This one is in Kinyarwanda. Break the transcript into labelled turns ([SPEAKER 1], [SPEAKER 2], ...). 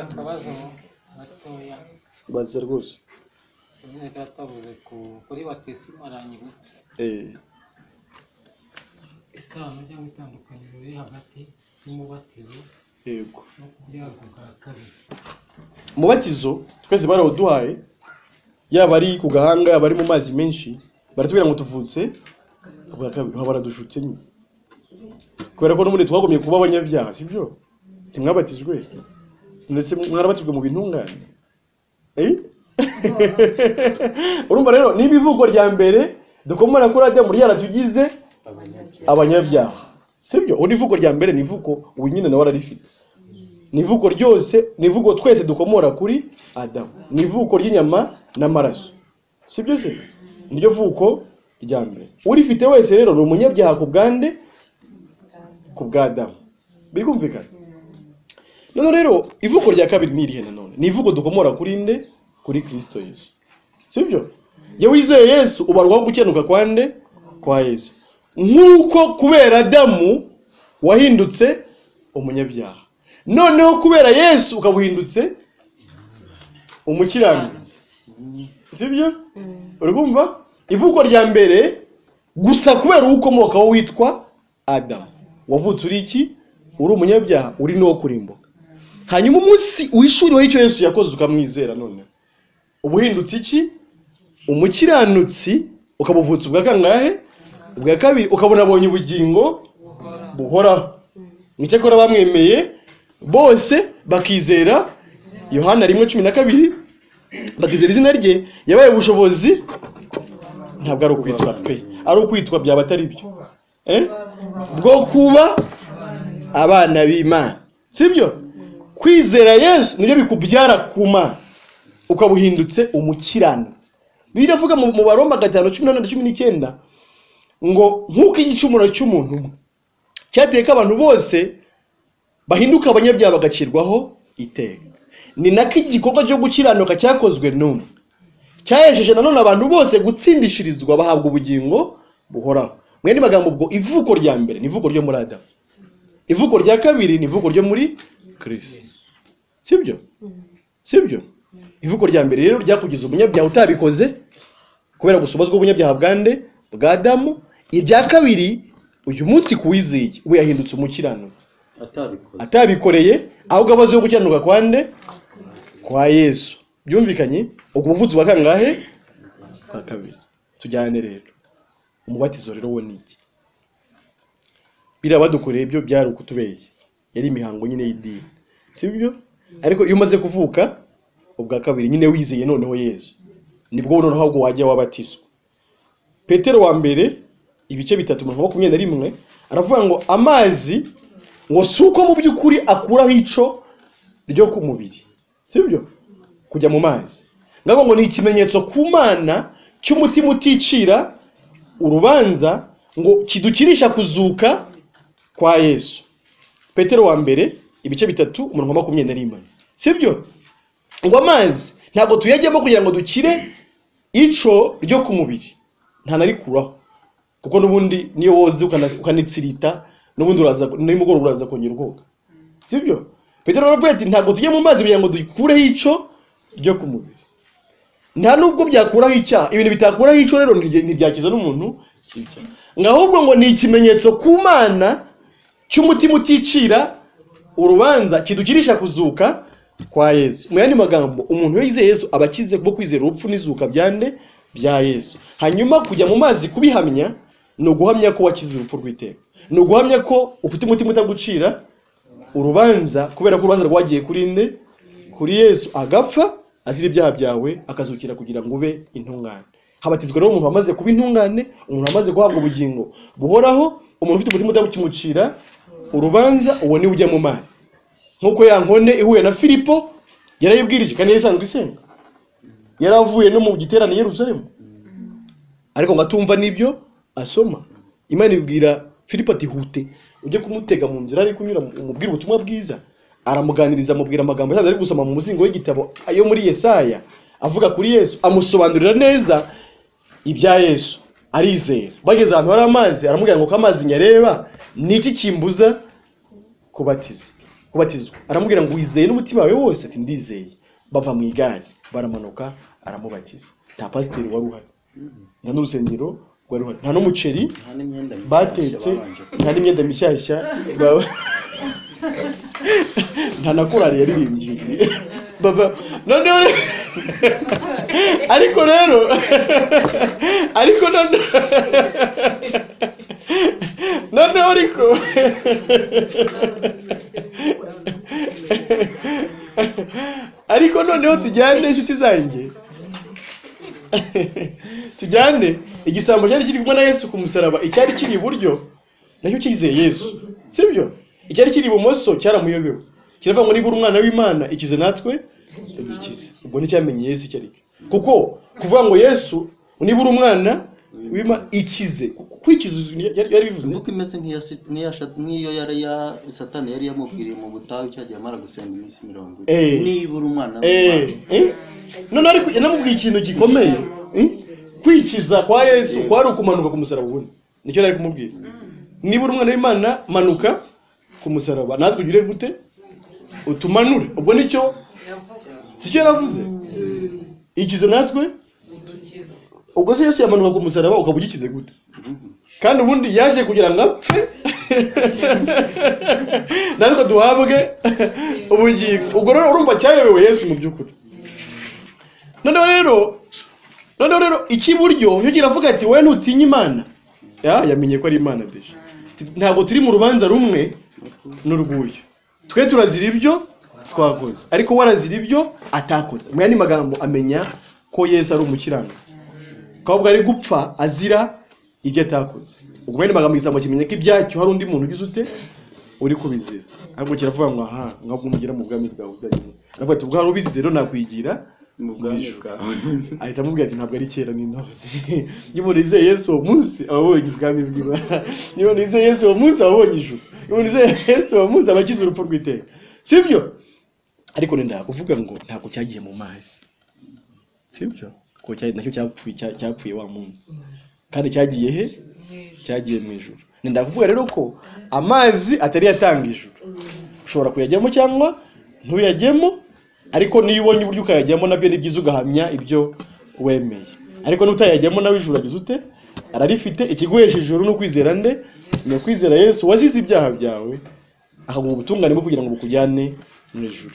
[SPEAKER 1] Akabazo gatoya.
[SPEAKER 2] Baza rwose.
[SPEAKER 1] Nyine databuze kuri batisimu aranyibutsa. Isano cyangwa itandukaniro riri hagati y'umubatizo
[SPEAKER 2] yego
[SPEAKER 1] no kubyarwa bwa kabiri.
[SPEAKER 2] Umubatizo twese barawuduhaye, yaba ari ku gahanga, yaba ari mu mazi menshi, baratubwira ngo tuvutse bwa kabiri, baradushutse nyine. Kubera ko n'ubundi twagomye kuba abanyabyaha, sibyo? Ntimwabatijwe, ndetse mwarabatijwe mu bintungane. Urumva rero niba ivuko rya mbere dukomora kuri Adamu ryaratugize abanyabyaha, sibyo? Ubu ivuko rya mbere ni ivuko ubu nyine nawe ararifite. Ni ivuko ryose, ni ivuko twese dukomora kuri Adamu, ni ivuko ry'inyama n'amaraso, sibyo se? Niryo vuko rya mbere. Urifite wese rero ni umunyabyaha ku bwande, ku bwa Adamu. Biri kumvikana? None rero ivuko rya kabiri ni irihe nanone? Ni ivuko dukomora kuri nde? Kuri Kristo Yesu, sibyo? Iyo wizeye Yesu ubarwaho gukenuka kwa nde? Kwa Yesu. Nk'uko kubera Adamu wahindutse umunyabyaha, noneho kubera Yesu ukabuhindutse umukiranutsi, sibyo? Uri kumva? Ivuko rya mbere gusa kubera ukomokaho witwa Adamu, wavutse uri iki? Uri umunyabyaha, uri n'uwo kurimbuka. Hanyuma umunsi wishuriweho icyo Yesu yakoze ukamwizera, none ubuhindutse iki? Umukiranutsi, ukabuvutsa ubwa kangahe? Ubwa kabiri, ukabona abonye ubugingo buhoraho. Icyakora bamwemeye bose bakizera Yohana 1:12, bakizera izina rye, yabaye ubushobozi. Ntabwo ari ukwitwa pe, ari ukwitwa byaba atari byo, bwo kuba abana b'Imana, sibyo? Kwizera Yesu nibyo bikubyara ku Mana, ukabuhindutse umukiranutsi. Biravuga mu Baroma 5:18-19 ngo nk'uko igicumuro cy'umuntu umwe cyateye ko abantu bose bahinduka abanyabyaha bagacirwaho iteka, ni nako igikorwa cyo gukiranuka cyakozwe n'umwe cyahesheje nanone abantu bose gutsindishirizwa bahabwa ubugingo buhoraho. Mwene magambo, ubwo ivuko rya mbere ni ivuko ryo muri Adamu, ivuko rya kabiri ni ivuko ryo muri Kristo, sibyo? Sibyo? Ivuko rya mbere rero ryakugize umunyabyaha utabikoze kubera gusobazwa ubunyabyaha bwande? Bwa Adamu. Irya kabiri uyu munsi kuwizeye we yahindutse umukiranutsi atabikoreye, ahubwo abaze gukiranuka kwande? Kwa Yesu. Byumvikanye? Ubwo buvutsi bwa kangahe? Bwa kabiri. Tujyane rero umubatizo rero wo niki? Biriya badukoreye ibyo byari ukutubeshya, yari imihango nyine y'idini, sibyo? Ariko iyo umaze kuvuka ubwa kabiri nyine wizeye noneho Yesu, nibwo noneho ahubwo wajya wabatizwa. Petero wa mbere ibice 3:21 aravuga ngo amazi ngo si uko mu by'ukuri akuraho ico ryo ku mubiri, sibyo? Kujya mu mazi ngabo ngo ni ikimenyetso ku Mana cy'umutima uticira urubanza, ngo kidukirisha kuzuka kwa Yesu. Petero wa mbere ibice 3:21, sibyo? Ngo amazi ntabwo tuyajyamo kugira ngo dukire ico ryo ku mubiri, nta narikuraho, kuko n'ubundi niyo woze ukanitsirita n'ubundi uraza nimugoroba uraza kongera ukoga, sibyo? Petero aravuga ati ntabwo tujya mu mazi kugira ngo dukureho ico ryo ku mubiri, nta nubwo byakuraho icyaha. Ibintu bitakuraho ico rero ntibyakiza n'umuntu icyaha, ngo ahubwo ngo ni ikimenyetso ku Mana cy'umutima uticira urubanza kidukirisha kuzuka kwa Yesu. Mu yandi magambo, umuntu wizeye Yesu aba akize bwo kwizera urupfu n'izuka byande? Bya Yesu. Hanyuma kujya mu mazi kubihamya ni uguhamya ko wakize urupfu rw'iteka, ni uguhamya ko ufite umutima utagucira urubanza, kubera ko urubanza rwagiye kuri nde? Kuri Yesu, agapfa azira ibyaha byawe, akazukira kugira ngo ube intungane. Habatizwa rero umuntu wamaze kuba intungane, umuntu wamaze guhabwa ubugingo buhoraho, umuntu ufite umutima utagucira urubanza, uwo ni ujya mu mazi. Nkuko ya nkone ihuye na Filipo yarayibwirije, kandi yari isanzwe isenga, yaravuye no mu giterane i Yerusalemu, ariko ngo atumva n'ibyo asoma. Imana ibwira Filipo ati hute ujye kumutega mu nzira ari kunyura umubwira ubutumwa bwiza. Aramuganiriza, amubwira amagambo yasanze ari gusoma mu muzingo w'igitabo ayo muri Yesaya avuga kuri Yesu, amusobanurira neza ibya Yesu, arizera. Bageze ahantu hari amazi aramubwira ngo ko amazi nyareba ni iki kimbuza kubatiza? Kubatizwa. Aramubwira ngo wizeye n'umutima wawe wose? Ati ndizeye. Bava mu igare baramanuka, aramubatiza. Nta pasiteri wari uhari, nta n'urusengero rwari ruhari, nta n'umuceri
[SPEAKER 3] Nta n'imyenda mishyashya
[SPEAKER 2] batetse,
[SPEAKER 3] babanje.
[SPEAKER 2] nta n'imyenda mishyashya, nta na korali yaririmbye. Bava noneho, ariko rero, ariko noneho ariko noneho tujyane, inshuti zanjye, tujyane. Igisambo cyari kiri kumwe na Yesu ku musaraba, icyari kiri iburyo nacyo cyizeye Yesu, sibyo? Icyari kiri ibumoso cyaramuyobewe, kiravuga ngo niba uri umwana w'Imana ikize natwe udukize. Ubwo nticyamenye Yesu icyo ari cyo, kuko kuvuga ngo Yesu niba uri umwana w'Imana ikize, kwikiza yari bivuze
[SPEAKER 3] Imvugo imeze nk'iya nk'iyo yari ya Satani yari yamubwiriye mu butayu cyagiye amara gusenga iminsi 40. Niba uri umwana w'Imana.
[SPEAKER 2] None ariko yanamubwiye ikintu gikomeye, kwikiza kwa Yesu kwari ukumanuka ku musaraba. Ubundi nicyo nari kumubwira, niba uri umwana w'Imana manuka ku musaraba natwe ugire gute, utumanure. Ubwo nicyo sicyo yaravuze, ikize natwe. Ubwo se Yesu yamanuka ku musaraba ukaba ugikize gute? Kandi ubundi yaje kugira ngo apfe natwe duhabwe ubugingo. Ubwo rero urumva cyayobewe Yesu mu by'ukuri. Noneho rero icy'iburyo cyo kiravuga ati wowe ntutinya Imana. Yamenye ko ari Imana deje. Ntabwo turi mu rubanza rumwe n'urw'uyu, twe turazira ibyo twakoze, ariko we arazira ibyo atakoze. Mu yandi magambo amenya ko Yesu ari umukiranutsi, ko ahubwo ari gupfa azira ibyo atakoze. Ubwo mu yandi magambo igisambo kimenya ko ibyacyo hari undi muntu ugize ute uri kubizira, ariko kiravuga ngo aha mwabwo mugera mu bwami bwawe uzanye. Aravuga ati ubwo hari ubizize rero nakwigira
[SPEAKER 3] Mu bwami bwawe.
[SPEAKER 2] Ahita amubwira ati ntabwo ari kera ni none. Iyo umuntu yizeye Yesu uwo munsi aba abonye ubwami bw'Imana. Iyo umuntu yizeye Yesu uwo munsi aba abonye ijuru. Iyo umuntu yizeye Yesu uwo munsi aba akize urupfu rw'iteka, sibyo? Ariko nenda kuvuga ngo ntabwo cyagiye mu mazi, sibyo? Ko nacyo cyapfuye wa munsi, kandi cyagiye he? Cyagiye mu ijuru. Nenda kuvuga rero ko amazi atari yatanga ijuru, ushobora kuyajyamo cyangwa ntuyajyemo, ariko niyo ubonye uburyo ukayajyamo nabyo ni byiza, ugahamya ibyo wemeye. Ariko n'utayajyamo nawe ijuru agize ute? Ararifite. Ikiguhesha ijuru ni ukwizera nde? Ni ukwizera Yesu wazize ibyaha byawe akaguha ubutungane bwo kugira ngo bukujyane mu ijuru.